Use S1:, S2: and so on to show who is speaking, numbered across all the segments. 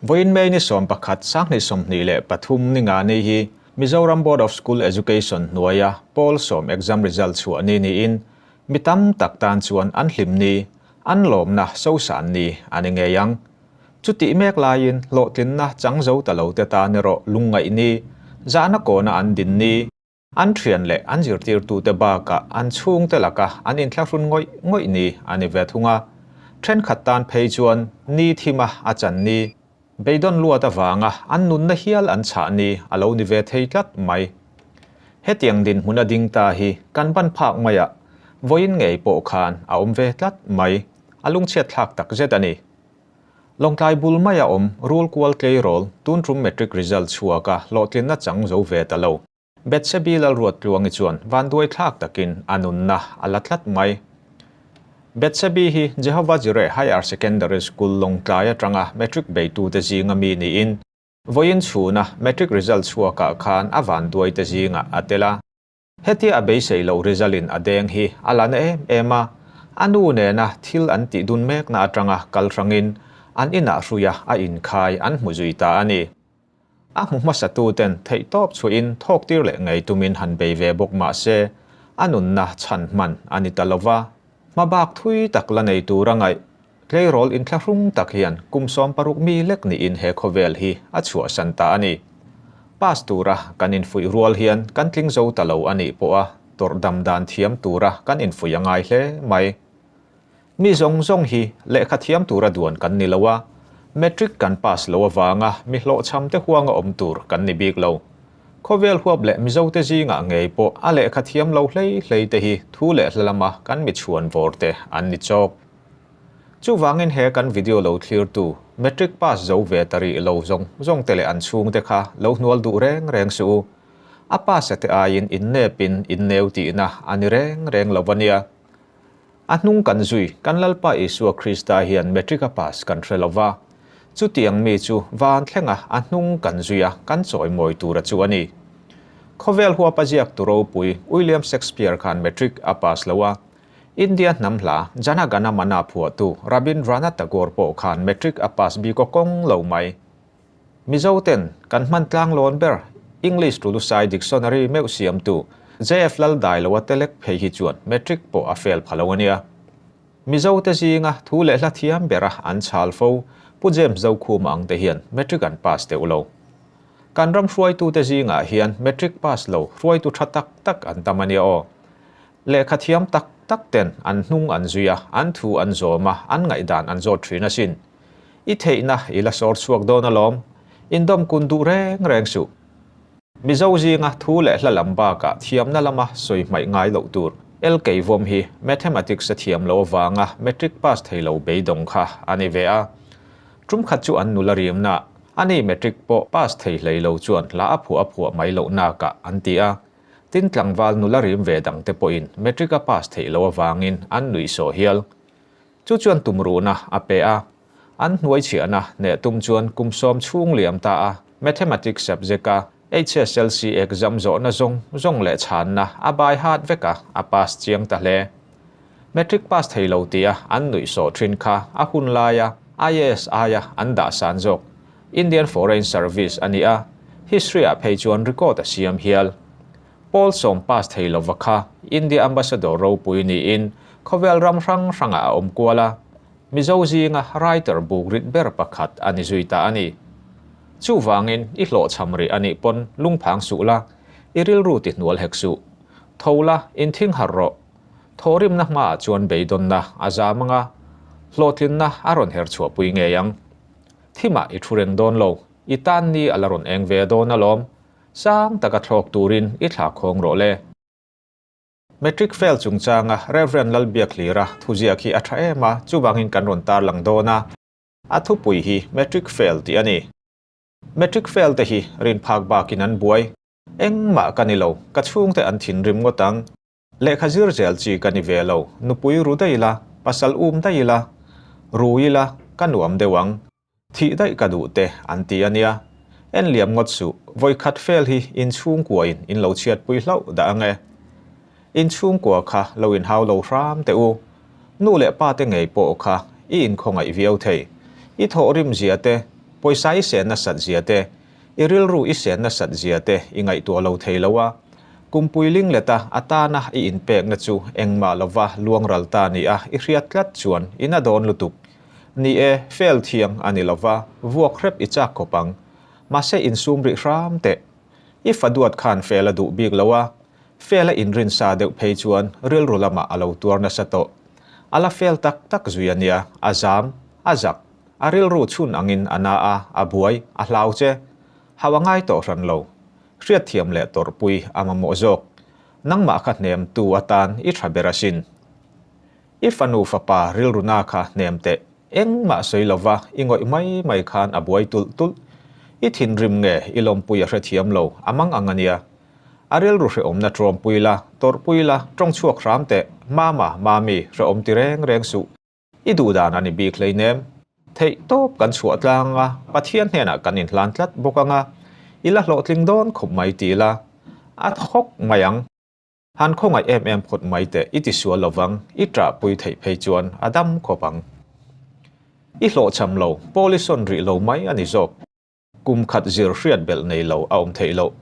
S1: Vawiin May ni 11 2023 ni nga ni hi Mizoram Board of School Education hnuaia Pawl sawm exam result chhuah ni niin mi tam tak tan chuan an hlim ni, an lawmna sosan ni a ni ngei ang. Chutih mek laiin hlawhtlinna chang zo ta lo te tan erawh lungngaih ni, zahna kawna an din ni, An thian leh an zirtirtute bakah an chhungte laka an inthlahrun ngawih ngawih ni a ni ve thung a. Thenkhat tan phei chuan ni thima a chan ni, beidawn luat avanga an nunna hial an chhah ni a lo ni ve thei tlat mai. Hetiang dinhmun a ding ta hi kan ban phak maiah vawiin ngei pawh khan a awm ve tlat mai, a lungchhiat thlak takzet a ni. Lawngtlai bul maia awm rul kual tleirawl tun tum matric result chhuaka hlawhtlinna chang zo ve ta lo. Bethsebi Lalruattluangi chuan vanduai thlak takin a nunna a la tlat mai. Bethsebi hi Jehovah Jireh Higher Secondary School Lawngtlai atanga matric beitute zinga mi niin vawiin chhuna matric result chhuakah khan a vanduaite zingah a tel a. Hetia a beisei loh result in a deng hi a la na em em a, a nu nena thil an tih dun mekna atanga kal hrangin an inah hruia a inkhai an hmu zui ta a ni. A hmu hmasatu ten theihtawp chhuahin thawk tir leh ngei tumin han bei ve bawk mah se a nunna chhan hman a ni ta lova, hmabak thui tak la nei tura ngaih Tleirawl inthlahrung tak hian kum 16 mi lek niin he khawvel hi a chhuahsan ta a ni. Pass tura kan infuih rual hian kan tling zo ta lo a nih pawha tawrh dam dan thiam tura kan infuih a ngai hle mai. Mi zawng zawng hi lehkha thiam tura duan kan ni lo a, matric kan pass lo avanga mi hlawhchham te huanga awm tur kan ni bik lo. Khawvel huap leh Mizote zingah ngei pawh a lehkha thiam lo hlei hlei te hi thu leh hla lama kan mi chhuan vawr te an ni chawk. Chuvangin he kan video lo thlirtu matric pass zo ve ta rih lo zawng zawng te leh an chhungte kha lo hnual duh reng reng suh u. A pass a te aiin innepin inneu tihna a ni reng reng lo a nia. A hnung kan zui kan Lalpa Isua Krista hian matric a pass kan hre lo va. Chutiang mi chu van thlenga a hnung kan zui a kan chawimawi tura chu a ni. Khawvel huapa ziaktu ropui William Shakespeare khan matric a pass lo a. India hnam hla Jana Gana Mana phuahtu Rabindranath Tagore pawh khan matric a pass bik aw kawng lo mai. Mizo ten kan hman tlang lawn ber English to Lusai dictionary meuh siamtu JF Laldailo a telek phei hi chuan matric pawh a fail pha lo a nia. Mizo te zinga thu leh hla thiam bera an chhal fo Pu James Zokhuma ang te hian matric an pass deuh lo. Kan ram hruaitute zingah hian matric pass lo hruaitu tha tak tak an tam a nia aw. Lehkha thiam tak tak ten an hnung an zui a, an thu an zawm a, an ngaihdan an zawt thin asin. I theihna i la sawr chhuak dawn alawm. Indawm kun duh reng reng suh. Mizo zinga thu leh hla lam bakah thiamna lama sawi hmaih ngai loh tur. LK Vawm hi Mathematics a thiam loh avanga Matric pass thei lo beidawng kha a ni ve a. Tum khat chu an nula riamna, ani Matric pawh pass thei hlei lo chuan hla a phuah a phuah mai loh nakah an ti a. Tin tlangval nula rim ve dangte pawhin matric a pass theih loh avangin an nuih sawh hial. Chu chuan tumruhna a pe a, an hnuai chhiahna hneh tum chuan kum sawm chhung liam ta a Mathematics subject a HSLC exam zawhna zawng zawng leh chhanna a bai hat vek a, a pass chiang ta hle. Matric pass thei lo tia an nuih sawh thin kha a hun laia IAS aia an dah san zawk Indian Foreign Service a ni a, history ah phei chuan record a siam hial. Pawl sawm pass thei lova kha India Ambassador ropui niin khawvel ram hrang hrangah a awm kual a, Mizo zinga writer buk rit ber pakhat a ni zui ta a ni. Chuvangin i hlawhchham rih a nih pawn lungphang suh la, i rilru ti hnual hek suh. Tho la, inthing harh rawh. Thawhrimna hmaah chuan beidawnna a zam anga, hlawhtlinna a rawn her chhuahpui ngei ang. Thimah i thu reng dawn lo, i tan ni a la rawn eng ve dawn alawm. Sang taka thlawk turin i thla khawng rawh le. Matric fail chungchanga Rev. Lalbiakhlira thuziak hi a tha em a, chuvangin kan rawn tarlang dawn a. A thupui hi Matric fail tih a ni. Matric fail te hi rinphak bakin an buai. Engmah ka ni lo, ka chhungte an thinrim ngawt ang. Lehkha zir zel chi ka ni ve lo, nupui ru daih ila, pasal um daih ila, ru ila, ka nuam deuh ang. Thih daih ka duh te an ti a nia. En liam ngawt suh, vawikhat fel hi inchhungkuain in lo chhiatpui hlauh dah ang e. Inchhungkua kha lo inhau lo hram teh u. Nu leh pa te ngei pawh kha i inkhawngaih viau thei. I thawhrim zia te, Pawisa i sen nasat zia te, i rilru i sen nasat zia te i ngaihtuah lo thei lo a. Kumpui lingleta a tana i inpekna chu engmah lova luangral ta ni a i hriat tlat chuan i na dawn lutuk. Ni e, fail thiang a ni lova, vuak hrep i chak khawp ang. Mahse insum rih hram teh. I fa duat khan fail a duh bik lo a, fail a inrin sa deuh phei chuan rilru lamah a lo tuar nasa tawh. A la fail tak tak zui a nia, a zam, a zak, a rilru chhun angin a na a, a buai, a hlau che. Hau a ngai tawh hran lo. Hriatthiam leh tawrhpui a mamawh zawk. Nangmah kha hnemtu atan i tha ber asin. I fanu fapa rilruna kha hnem teh. Engmah sawi lova i ngawih mai mai khan a buai tulh tulh. I thinrim nge i lawmpui a hrethiam lo, a mang ang a nia. A rilru hrehawmna tawmpui la, tawrhpui la, tawng chhuak hram teh, Mama, Mami, hrehawm ti reng reng suh. I duh dan a ni bik hleinem. Theih tawp kan chhuah tlang a, Pathian hnenah kan inhlan tlat bawk ang a, i la hlawhtling dawn khawp mai ti la, a thawk mai ang. Han khawngaih em em phawt mai teh, i tisual lo vang, i ṭahpui theih phei chuan a dam khawp ang. I hlawhchham lo, Paul i sawn rih lo mai a ni zawk. Kum khat zir hriat belh nei lo a awm theih loh.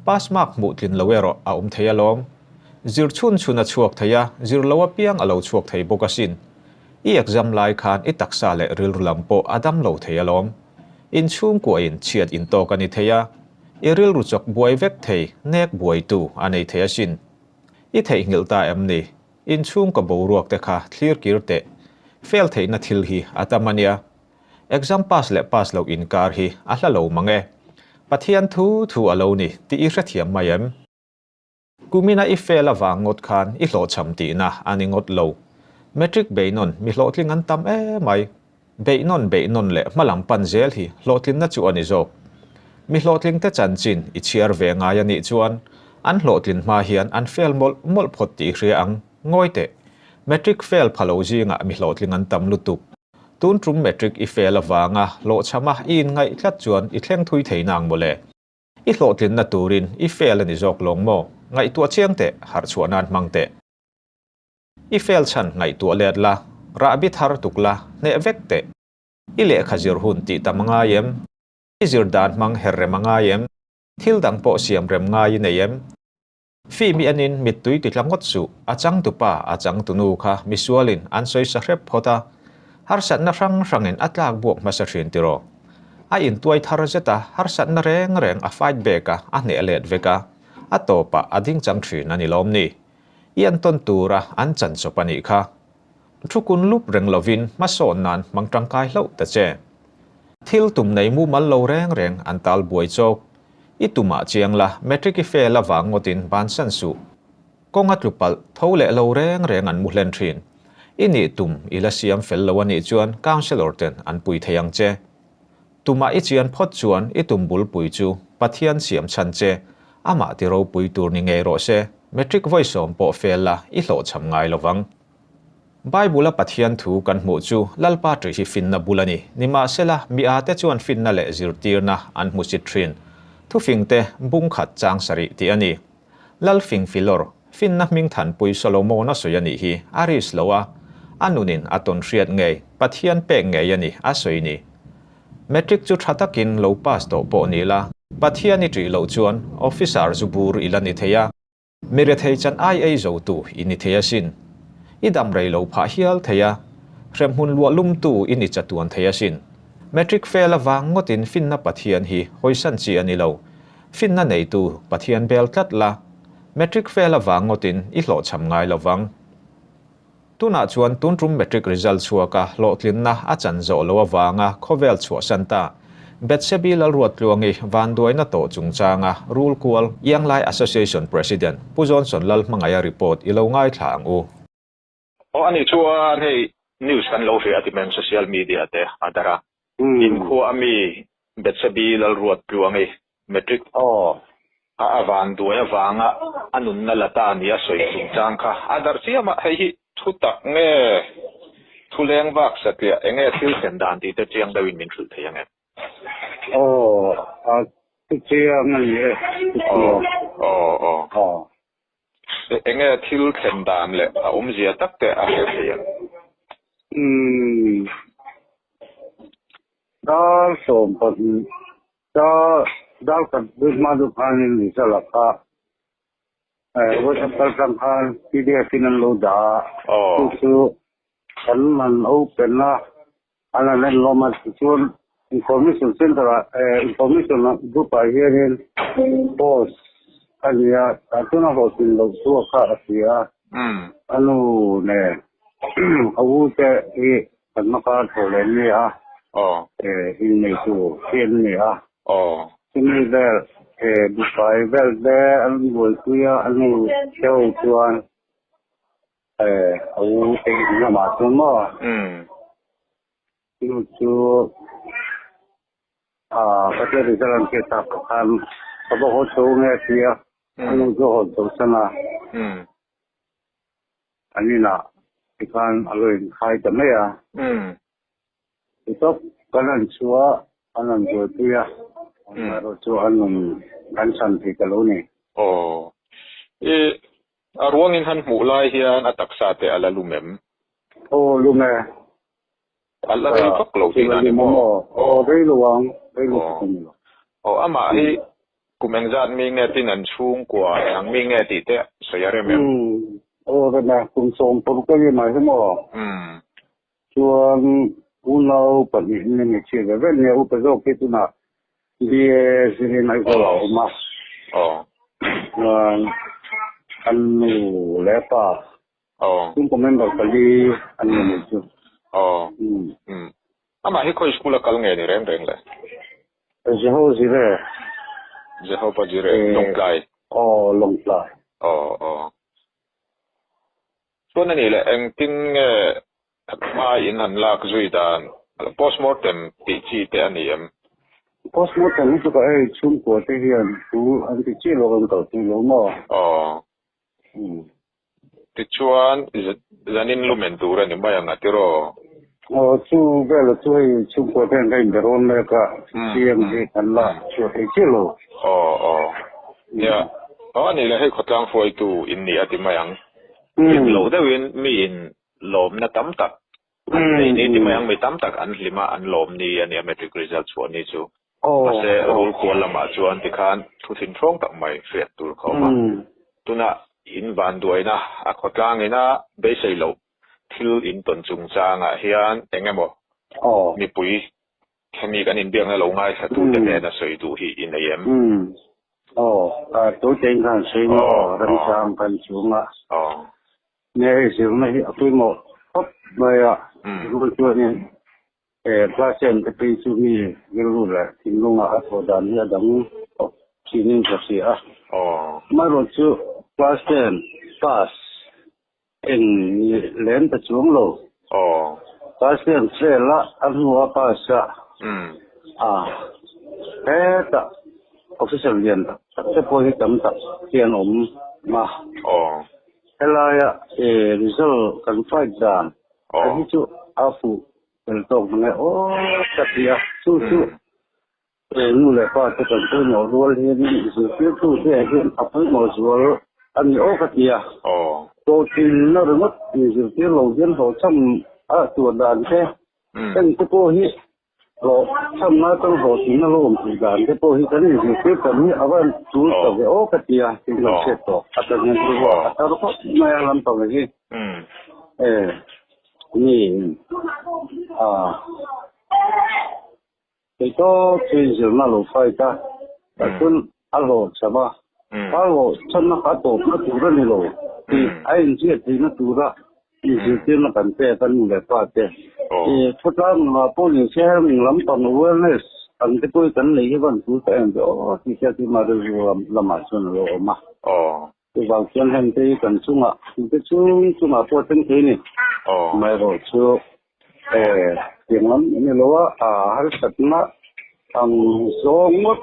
S1: Pass mark hmuh tlin lo erawh a awm thei alawm. Zir chhun chhun a chhuak thei a, zir lo apiang a lo chhuak thei bawk asin. I exam lai khan i taksa leh rilru lam pawh a dam lo thei alawm. Inchhungkuahin chhiat intawk a ni thei a, i rilru chawk buai vek thei, nek buaitu a nei thei asin. I theihnghilh ta em ni? Inchhungkaw boruak te kha thlir kir teh. Fail theihna thil hi a tam a nia. Exam pass leh pass loh inkar hi a hla lo mang e. Pathian thu thu a lo ni tih i hrethiam mai em? Kumina i fail avang ngawt khan i hlawhchham tihna a ni ngawt lo. Matric beihnawn mi hlawhtling an tam emai. Beihnawn beihnawn leh hmalam pan zel hi hlawhtlinna chu a ni zawk. Mi hlawhtlingte chanchin i chhiar ve ngai a nih chuan an hlawhtlin hma hian an fail mawlh mawlh phawt tih i hria ang. Ngawi teh. Matric fail pha lo zingah mi hlawhtling an tam lutuk. Tun tum matric i fail avanga hlawhchhama i inngaih tlat chuan i thleng thui thei nang mawle. I hlawhtlinna turin i fail a ni zawk lawng maw? Ngaihtuah chiang teh, harh chhuah nan hmang teh. I fail chhan ngaihtuah let la, rahbi thar tuk la, hneh vek teh. I lehkha zir hun tih tam a ngai em? I zir dan hmang her rem a ngai em? Thil dang pawh siam rem ngai i nei em? Fim i enin mittui ti tla ngawt suh, a changtupa, a changtunu kha misualin an sawi sa hrep phawt a, harsatna hrang hrangin a tlak buak hmasa thin tiraw? A intuai thar zet a, harsatna reng reng a fight back a, a hneh let vek a, a tawpah a ding chang thin a ni lawm ni? I antawn tura an chan chawp a nih kha. Thu kun lup reng lovin hmasawn nan hmang tangkai hlauh ta che. Thil tum nei mumal lo reng reng an tal buai chawk. I tumah chiang la, matric i fail avang ngawtin bansan suh. Kawng a tlu palh, tho leh lo reng reng an mu hlen thin. I nih tum i la siam fel lo a nih chuan counsellor ten an pui thei ang che. Tumah i chian phawt chuan i tum bulpui chu Pathian siam chhan che, amah ti ropui tur ni ngei rawh se, matric vawisawm pawh fail la i hlawhchham ngai lovang. Bible-a Pathian thu kan hmuh chu Lalpa ṭih hi finna bul a ni. Nimahsela, mi ate chuan finna leh zirtirna an hmu sit ṭhin. Thufingte bung khat chang sarih tih a ni. Lal fing filawr, finna hming thanpui Solomon-a sawi a nih hi a risk lo a, a nunin a tawn hriat ngei, Pathian pek ngei a ni a sawi ni. Matric chu ṭha takin lo pass tawh pawh ni la, Pathian i ṭih loh chuan officer zu bur i la ni thei a. Mi rethei chan ai ei zo tu i ni thei asin. I dam rei lo phah hial thei a, hremhmun luah lum tu i ni chatuan thei asin. Matric fail avang ngawtin finna Pathian hi hawisan chi a ni lo. Finna neitu Pathian bel tlat la, Matric fail avang ngawtin i hlawhchham ngai lo vang. Tunah chuan tun tum matric result chhuaka hlawhtlinna a chan zawh loh avanga khawvel chhuahsan ta Bethsebi Lalruattluangi vanduaina tawh chungchanga rul kual Ianglai Association President Pu Johnson Lalhmangaia report i lo ngaithla ang u.
S2: Aw anih chuan hei news kan lo hria ti meng social media te a darh a. Inkhua ami Bethsebi Lalruattluangi Matric aw a a vanduai avanga a nunna la ta nia sawi chungchang kha a darh chiam a, hei hi thu tak nge thu leng vak satliah eng nge thil thlen dan tih te chiang deuhin min hrilh thei ang em?
S3: Aw a thu chiang a ni e, thu chiang.
S2: Aw aw aw. Eng nge thil thlen dan leh a awmzia tak te a hre thei ang?
S3: Umm. Dar 12 dar dar khat deuh hma deuh khanin result a kha WhatsApp kal tlang khan pdf in an lo dah a, chu chu kan han open a, an han en hlawm a, tichuan information center ah information group ah hianin post a ni a, tah chuan a hlawhtlin loh chu a kha a si a, a nu nen a u te hi kan hmaka tho leh an ni a, inneitu hi an ni a, chumi vel buhfai vel te an buaipui a, a nu te ho chuan a u te in lamah chuan maw chu chu ka tia result an hriat tak khan ka va haw chho nge tia a nu chu a haw chho san a. An inah tikhan a lo inkhai ta mai a. Titawp kan han chhuah a, an han buaipui a, amaherawh chu an rawn kan chhan thei ta lo ni.
S2: Aw. I a ruangin han hmuh lai hian a taksa te a la lum em?
S3: Aw, lum e.
S2: A la rei vak lo tihna ni maw?
S3: Aw, rei lo ang, rei lo tak a ni lo.
S2: Aw, amah hi kum engzat mi nge tin an chhungkua eng ang mi nge tih te sawi a rem em?
S3: Aw, rem e, kum 16 a ni mai hi maw? Chuan unau pahnih in ni chhiat ve vel nia, upa zawk hi tunah BA zirin Aizawl ah a awm a. Chuan an nu leh pa Chhungkaw member pali an ni mai chu.
S2: Aw. Umm. Amah hi khawi school a kal nge ni reng reng le?
S3: Jeho Zire.
S2: Jehovah Zire, Lawngtlai.
S3: Aw, Lawngtlai.
S2: Aw, aw. Chuan a nih leh engtin nge hma in han lak zui dan postmortem tih chi te a ni em?
S3: Postmortem hi chu ka ei chhungkua te hian thu an ti chiah lo kan kalpui lo maw?
S2: Aw. Tichuan, zanin lumen tur a ni mai ang a tiraw?
S3: Aw, chu vela chu hei chhungkua te hian ka inbe rawn mek a, chiang hi kan la chhuah thei chiah lo.
S2: Aw, aw. Nia, aw a nih leh hei khawtlang hruaitu in ni a ti mai ang. Hlim loh deuhin mi in lawmna tam tak an nei ni ti mai ang, mi tam tak an hlim a, an lawm ni a nia matric result chhuah ni chu. Mahse, rul kual lamah chuan tikhan thu thinhrawng tak mai hriat tur kha awm a. Tunah in vanduaina a khawtlang ina beisei loh thil in tawn chungchangah hian eng emaw mipui hemi kan inbiakna lo ngaithla tute hnena sawi duh hi i nei em?
S3: Aw, tute in khan sawi maw remchang kan chunga. Nge hei zirna hi a pawimawh khawp mai a, rul chuanin class ten te phei chu mi rilru leh thinlunga a thawh dan hi a dang khawp thinin ka hria a. Amaherawh chu class ten pass eng ni lem ta chuang lo. Class ten fail a, a hnua pass a, hetah officer lian tak tak te pawh hi tam tak hian awm a. Helaia result kan fight dan a hi chu a fuh fel tawk mang e aw ka ti a, chu chu nu leh pa te kan pawimawh rual hianin zirtirtu te ah hian a pawimawh zual a ni aw ka ti a, hlawhtlinna ringawt inzirtir lo hian hlawhchham a tuah dan te heng te pawh hi Hlawh chhamna atang hlawhtlinna lo awm thei dan te pawh hi kan inzirtir tam hi a van tul ta ve aw ka ti a, tin kan hriat tawh a ta hian chu ruah a tar khawp mai a lampang hi e ni a kei tawp chu inzirna lo fight a tah chuan a hlawh chham a, a hlawh chhamna kha a tawpna tur a ni lo tih a inziah theihna tura inzirtirna kan pek a nu leh pa te. Khawtlang nungah pawh ni se heng lampang awareness ang te pawh hi kan lei hi van tul ta em ve aw tih te keimah rilru lamah chuan a lo awm a. Chuvang chuan heng te hi kan chungah te chung chungah pawh a thleng thei a ni. Amaherawhchu Tiang lam a ni lo a, harsatna ang zawng ngawt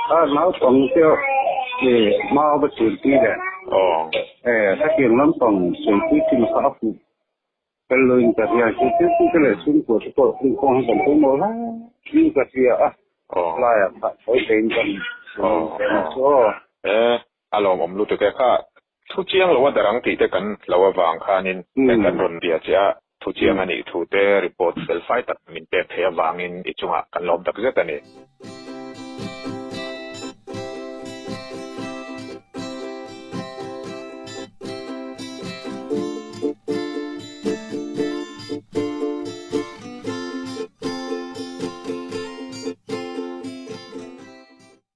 S3: a naupang te hma va chhunpui leh hetiang lampang chhunpui thin kha a fuh fel lo in ka hria. Zirtirtu te leh chhungkua te pawh inkhawm hi kan pawimawh hle in ka hria a, laiah kha thawi theiin kan chu aw.
S2: A lawmawm lutuk e kha. Thu chiang lo a darang tih te kan lo avang khanin kan rawn bia che a. Thuchiang a nih thu te report fel fai tak min pek theih avangin i chungah kan lawm tak zet a ni.